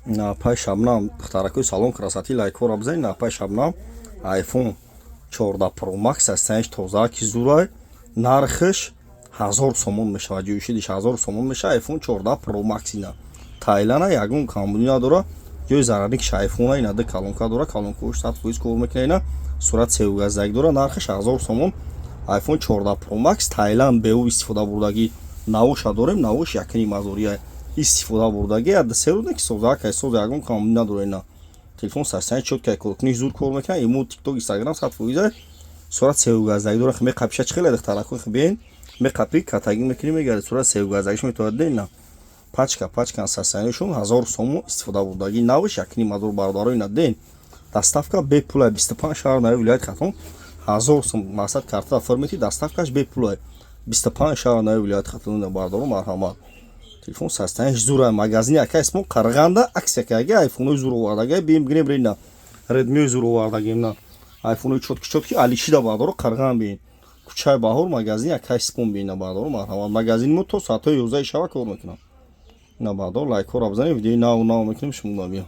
Напай Шабнам, духтаракои салон красоты, лайкҳоро бизанед. Напай Шабнам, iPhone 14 Pro Max ҳастаиш тоза ки зурай, нархаш 1000 сомон мешавад. Ҷӯшидиш 1000 сомон мешавад. iPhone 14 Pro Max ина Тайлана, ягон камбудӣ надора, ҷои зарарникш айфона. Ина ду колонка дора, колонкаош 100% кор мекунад. Ина сурат севгаздак дора, нархаш 1000 сомон. iPhone 14 Pro Max Тайланд, беу истифода бурдагӣ. Навоша дорем, навош якним ҳазория, истифода бурдагӣ, ад 3 рӯз ки соза, соза, ягон камбудӣ надора. Ина телефон састани чёткая, коркуниш зуд кор мекунад. Имо, Тикток, Инстаграм 100%. Сурат севгаздагӣ дора, меқапиша. Чӣ хеле, духтарако, бин, меқапи, катагӣ мекунӣ, мегарди, сурат севгаздагиш метавонад. Ина пачка, пачка састанишон 1000 сомон, истифода бурдагӣ, навиш 1,5 ҳазор. Бародаро, ина ден, доставка бепулай, 25 шаҳр нави вилояти Хатлон. 1000 сом мақсад карта оформити, доставкаш бепулай, 25 шаҳр нави вилояти Хатлон. Бародаро, марҳамат, телефон састаниш зура. Магазини ака исмо Қарғанда аксия кардаги, айфонои зур овардаги. Бим, гирем, рина Редмиои зур овардагим, на айфонои чёткий, чёткий алишида. Бародаро, Қарған бин, кӯчаи Баҳор, магазини ака Исмон бин. Бародаро, марҳамат, магазини мо то соатҳои 11 шава кор мекунам. На, бародаро, лайкҳоро бизанед, видеои нав нав мекунем, шумо биё.